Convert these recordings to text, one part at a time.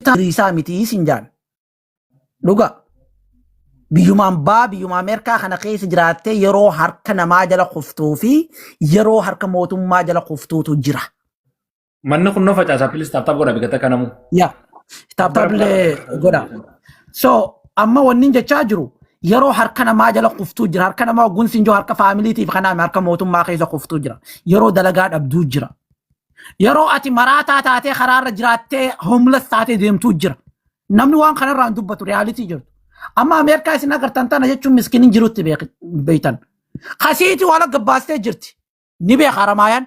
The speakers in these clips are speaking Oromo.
Isaa miti sin jaan. Dhuga. Biyyumaan baa biyyuma Ameerikaa kana keessa jiraattee yeroo harka namaa jala kuftuu fi yeroo harka mootummaa jala kuftuutu jira. Manni kun no facaasa, please tap tap godha bikata kanamu. Yaa. Tap tapillee godha. So amma wanni jechaa jiru, yeroo harka namaa jala kuftuu jira. Harka namaa ogguun siin jiru harka faamiliitiif kanaaf harka mootummaa keessa kuftuu jira. Yeroo dalagaa dhabduu jira. Yeroo ati maraataa taatee karaarra jiraattee homeless taatee deemtuu jira. Namni waan kanarraa hin dubbatu, reality jirtu. Amma Ameerikaa isin agartan tana jechuun miskiniin jirutti beektan. Kasiiti waan gabbaastee jirti. Ni beeka haramaayaan.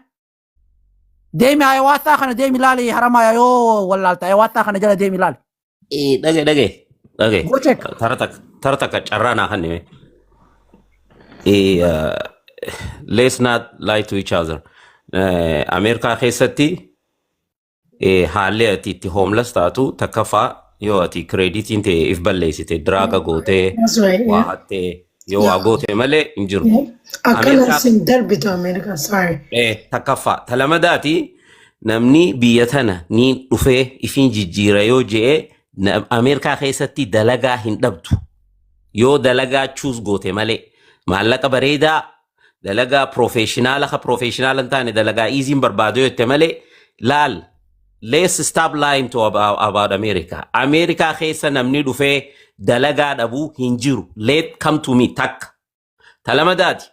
Deemi Hiawatha kana deemi ilaali. Haramaayaa yoo wallaalta, Hiawatha kana jala deemi ilaali. Dhage, dhage, dhage. Go check. Tara takka, tara takka carraa naa kennime. Let's not lie to each other. Ameerikaa keessatti haalli ati itti homeless taatu, takkaffaa yoo ati creditiin ta'e if balleessite, drug gootee That's right. waa hattee yoo waa goote malee hin jiru. Akkana sin darbitu Ameerikaa. Sorry. Takkaffaa talamadaati, namni biyya tana ni dhufee ifiin jijjiira yoo je'e, Ameerikaa keessatti dalagaa hin dhabdu. Yoo dalagaa choose goote malee, maallaqa bareedaa, dalagaa professional, ka professional hin taane, dalagaa easyn barbaadu yoo jette malee, laal, let's stop lying to about America. Ameerikaa keessa namni dhufee dalagaa dhabuu hin jiru. Let come to me takka. Talamadaati.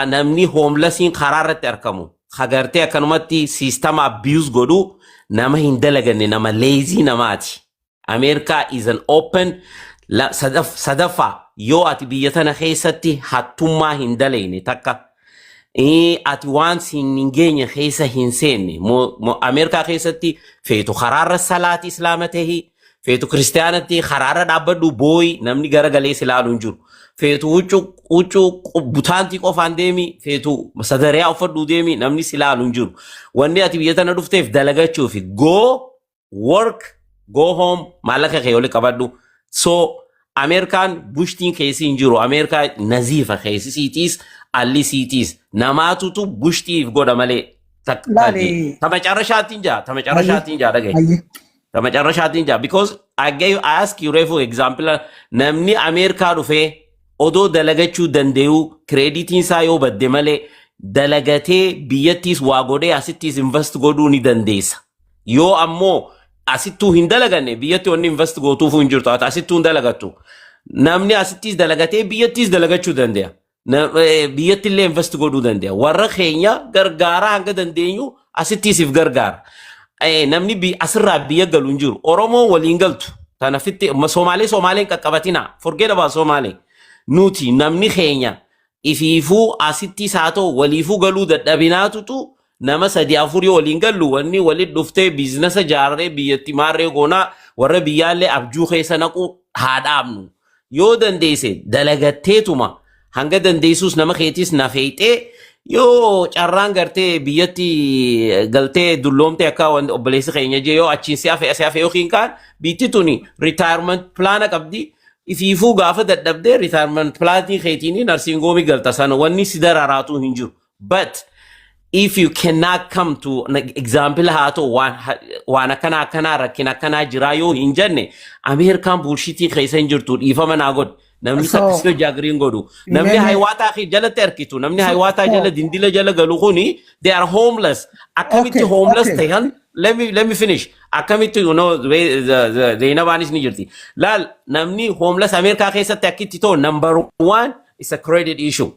Namni homelessiin karaa irratti argamu hagartee akkanumatti system abuse godhu, nama hin dalaganne, nama lazy namaati. Ameerikaa is an open sadaffaa yoo ati biyya tana keessatti hattummaa hin dalayne takka, ati waan siin hin geenye keessa hin seenne, Ameerikaa keessatti feetu karaarra salaati islaama tahi, feetu kiristaanatti karaarra dhaabbadhu booyi, namni garagalee si ilaalu hin jiru. Feetu huccuu butaantii qofaan deemi, feetu sadariyaa uffadhuu deemi, namni si ilaalu hin jiru. Wanni ati biyya tana dhufteef dalagachuufi. Go work, go home, maallaqa kee oli qabadhu. So Ameerikaan bushtiin keessi hin jiru. Ameerikaa naziifa keessi siitiis alli siitiis namaatutu bushtiif godha malee. Laali. Ta macarrashaatiin jaa dhagaye. Ta macarrashaatiin jaa, because I ask you refu example, namni Ameerikaa dhufee odoo dalagachuu danda'u, creditiin isaa yoo badde malee, dalagatee biyyattiis waa godhee asittiis invest godhuu ni dandeessa. Yoo ammoo asittuu hin dalaganne, biyyatti wanni invest gootuufuu hin jirtu, ati asittuu hin dalagattu. Namni asittiis dalagatee biyyattiis dalagachuu danda'a. Biyyatti illee invest godhuu danda'a. Warra keenya gargaaraa hanga dandeenyu asittiis if gargaara. Namni asirraa biyya galu hin jiru. Oromoo waliin galtu. Tanafitti Somaalee Somaaleen qaqqabatina. Forget about Somaalee. Nuti namni keenya ifiifuu asittis haa ta'u waliifuu galuu dadhabinaatutu nama sadi afurii waliin gallu, wanni walit dhuftee business jaarree biyyatti maarree goonaa, warra biyyaallee abjuu keessa naqu haa dhaabnu. Yoo dandeesse dalagatteetuma hanga dandeessus nama keetis na feexee, yoo carraan gartee biyyatti galtee dulloomte, akka obboleessi keenya jee, yoo achiin si hafe, asi hafe yookiin kaan biitti tuni retirement plana qabdi. Ifiifuu gaafa dadhabdee retirement planii keetiin nursing homeii galta, sana wanni si dararaatu hin jiru. But if you cannot come to example haa ta'u, waan akkanaa akkanaa rakkina akkanaa jiraa yoo hin jenne, Ameerikaan bullshitii keessa hin jirtu, dhiifama naa godhu. Namni So, sakkisii hojii agreein godhu. Namni Hiawatha jalatti harkitu, namni Hiawatha jala dindila jala galu kuni, they are homeless. Akkamitti homeless ta'an? Let me finish. Akkamitti, Zeenabaanis ni jirti. Laal, namni homeless Ameerikaa keessatti akkitti ta'u, number one is a credit issue.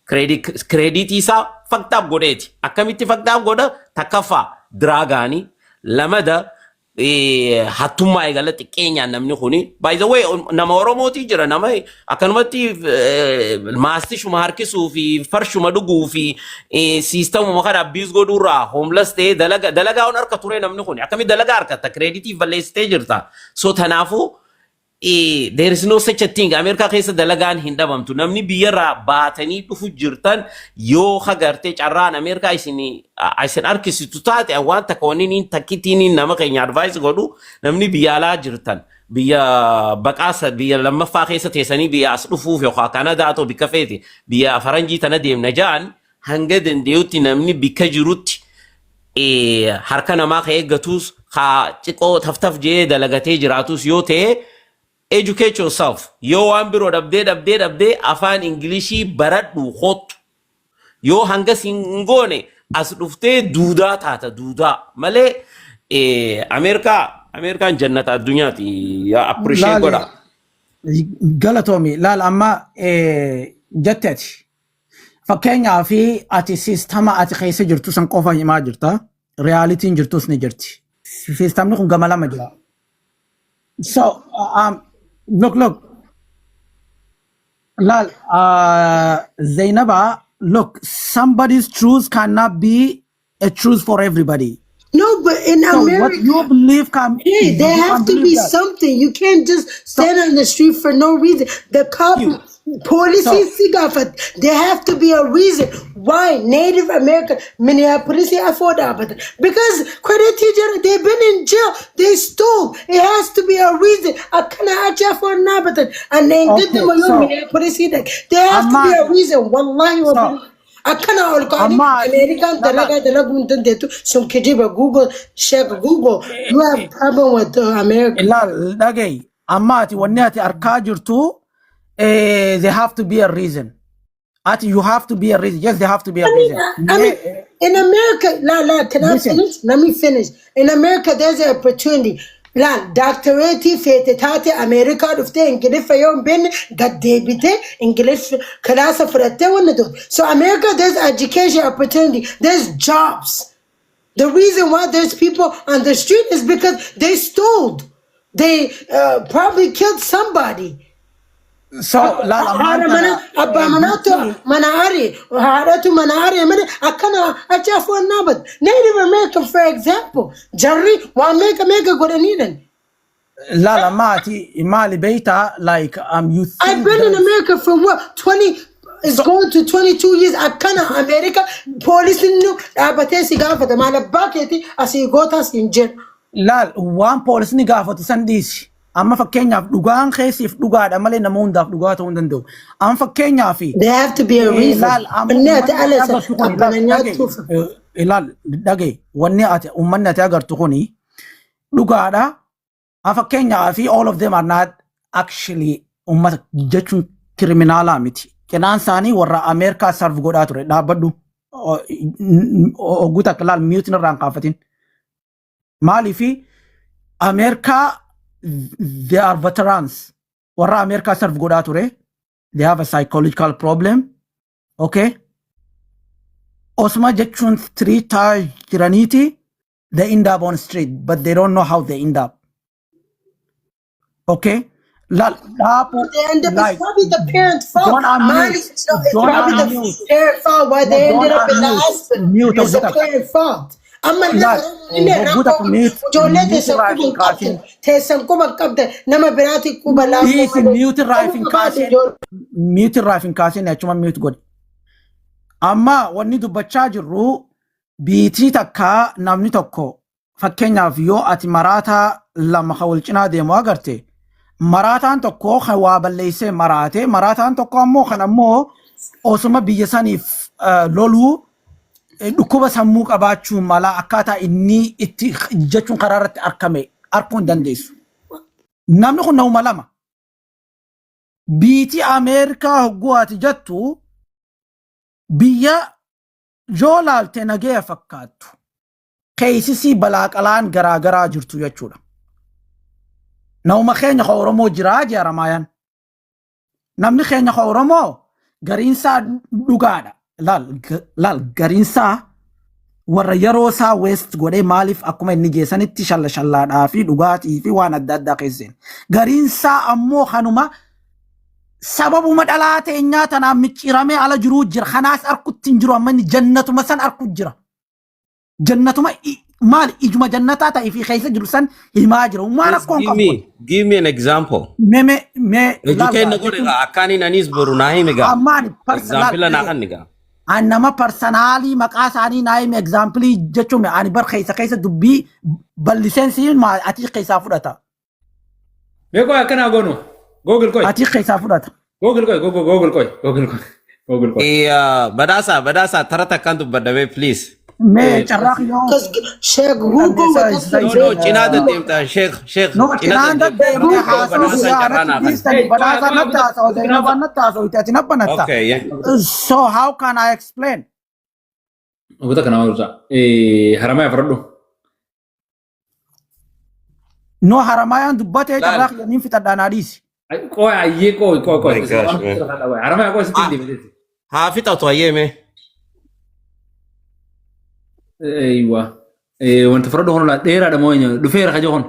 Creditii isaa fucked up godheeti. Akkamitti fucked up godha? Takkaffaa drugaanii, lamada hattummaa eegala xiqqeenyaan namni kuni. By the way, nama Oromootii jira, nama akkanumatti maastishuma harkisuu fi farshuma dhuguu fi systemuma kana abuse godhuurraa homeless ta'ee dalagaa on harka ture. Namni kuni akkamitti dalagaa harkatta? Creditii balleessitee jirta. So tanaafuu there is no such a thing. Ameerikaa keessa dalagaan hin dhabamtu. Namni biyyarraa baatanii dhufu jirtan, yoo hagartee carraan Ameerikaa isin harkisitu taate, waan takka wanni niin takkittiin nama keenya advice godhu, namni biyya alaa jirtan, biyya baqaasa biyya lammaffaa keessa teessanii biyya as dhufuuf yookaan Kanadaa ta'u bikka feete biyya faranjii tana deemna ja'an, hanga danda'utti namni bikka jirutti Harka namaa ka eeggatus, ka xiqqoo taftaf jee dalagatee jiraatus yoo ta'e, educate yourself. Yoo waan biroo dhabdee dhabdee dhabdee, afaan Ingilishii baradhu kottu. Yoo hangas hin goone, as dhuftee duudaa taata, duudaa malee. Ameerikaa, Ameerikaan jannata addunyaati. Yaa appreciate Laali godha. Galatoomi. Laal, amma jette ati. Fakkeenyaa fi ati system ati keessa jirtu san qofa himaa jirta. Realityn jirtus ni jirti. Systemni kun gama lama jira. So, look, look, Lal, Zainaba, look, somebody's truth cannot be a truth for everybody. No, but in So what America, you believe can hey, there you have can to believe be that. something. You can't just So stand on the street for no reason. The cop you police so si gaafat. There have to be a reason why Native American Minneapolis afford but because credit teacher, they've been in jail. They stole. It has to be a reason. Akkana achi afoo dhaabatan. And then get them so Minneapolis. There have to be amma a reason. Wallahi wa so akkana ol ka'anii amma ati Ameerikaan lala dalagaa dalaguu hin dandeettu sun kijiba. Google, check Google. You have problem with America. Ilaal, dhagayi, amma ati wanni ati arkaa jirtu, there have to be a reason. Ati you have to be a reason. Yes, there have to be a I mean, reason. I mean, in America, la la, can I Listen. finish? Let me finish. In America, there's an opportunity. La, doctorate feete taate, America dhuftee, Ingiliffa yoo hin beekne gad deebitee Ingiliffa class fudhattee wanna ta'u. So America, there's education opportunity. There's jobs. The reason why there's people on the street is because they stole. They probably killed somebody. So laal, ammaan Haadha mana tana abbaa manaatu mana ari, haadhatu mana ari malee akkana achi afuun dhaabat. Native American, for example, jarri waan meeqa meeqa godhaniidhan. Laal, amma ati maali beeytaa, like you I've think been in that America for what, 20, it's so going to 22 years. Akkana America poolisiin nu dhaabbatee si gaafata, maal abbaa keeti asii gootaas hin jedhu. Laal, waan poolisni gaafatu san dhiisi. Amma fakkeenyaaf dhugaan keessiif dhugaadha malee nama hundaaf dhugaa ta'uu hin danda'u. Amma fakkeenyaaf There have to be a reason. Laal, amma Inni ati uummanni ati ala agartu kuni, laal, qabbana dhagaye, nyaattuuf. Ilaal, dhagaye, wanni ati uummanni ati agartu kuni dhugaadha. Amma fakkeenyaaf all of them are not actually uummata jechuun criminal miti. Qinaan isaanii warra Ameerikaa serve godhaa ture, dhaabbadhu. Ogguu takka laal, mute irraa hin kaafatin. Maaliifi Ameerikaa, they are veterans. Warra Ameerikaa serve godhaa ture. They have a psychological problem. Okay. Osuma jechuun street jiraniiti, they end up on street, but they don't know how they end up. Okay. Laal, dhaabu They end up, it's like probably the parents' fault. don't Mine unmute. is, no, it's Don't probably the unmute. parent fault why No, they don't ended up in the unmute. hospital. Mute It's the ogguu takka. parent fault. Amma Laal, inni ogguu rakkoo takka mute ijoollee mute teessan irraa quba hin hin qabdan, kaasin. teessan quba hin qabdan, nama biraati quba laafuu Dhiisi, malee mute irraa hin quba qabaate kaasin. ijoollee. Mute irraa hin kaasin, achuma mute godhi. Amma wanni dubbachaa jirru, biitii takka namni tokko, fakkeenyaaf yoo ati maraataa lama kan wal cinaa deemu agarte, maraataan tokko kan waa balleessee maraate, maraataan tokko ammoo kan ammoo osuma biyya saniif loluu dhukkuba sammuu qabaachuu mala, akkaataa inni itti jechuun karaa irratti argame arguu hin dandeessu. Namni kun nama lama. Biitii Ameerikaa hogguu ati jettu, biyya yoo laalte nagaya fakkaattu keeysisii balaaqalaan garaagaraa jirtu jechuudha. Nama keenya ka Oromoo jiraa jeeramaayaan. Namni keenya ka Oromoo gariinsaa dhugaadha. Laal, laal, gariinsaa warra yeroo isaa waste godhee, maaliif akkuma inni geessanitti shalla shallaadhaa fi dhugaatii fi waan adda addaa keesseen. Gariinsaa ammoo kanuma sababuma dhalaa teenyaa tanaan micciiramee ala jiruu jira. Kanaas arkutti hin jiru, amma inni jannatuma san arku jira. Jannatuma maali, ijuma jannataa ta'ee fi keessa jiru san himaa jira. Waan Please rakkoon give qabu. me give me an example. Mee mee mee Educate na godhe gaa, akkaaniin anis boru naa himi gaa. Ammaan Example naa kanni gaa. An nama personally maqaa isaanii naa hime example jechuun, ani bar keessa keessa dubbii bal'iseen siin ati keessaa fudhata. Mee qoy, akkanaa goonu. Google qoy. Ati keessaa fudhata. Google qoy. Google, Google qoy. Google qoy. Google qoy. Badhaasa, badhaasa, tara takkaan dubbadhamee, please. Mee carraa kiyyoo Because Sheikh Google was No, no, cinaa deddeemta, Sheekh, Sheekh, No, cinaa cinaan deddeemta. deddeemnee haasoo Badhaasaan guyyaa carraa anatti naa kana. dhiistanii badhaasa natti haasa'u, Zainabaan natti haasa'u, ati na banatta. Okay, yeah. So how can I explain? Ogoota kana waan ibsa. Haramayaa fudhadhu. No Haramayaan dubbatee Laal. carraa kiyya niin fixadhaa naa dhiisi. Qoy ayyee qoy qoy qoy. Oh my gosh, man. Haramayaa qoy sitti hin deebite. Haa fixatu hayyee mee. Eeywa. Wanta fudhadhu kun dheeraadha moo eenyu dhufeera kaja kun.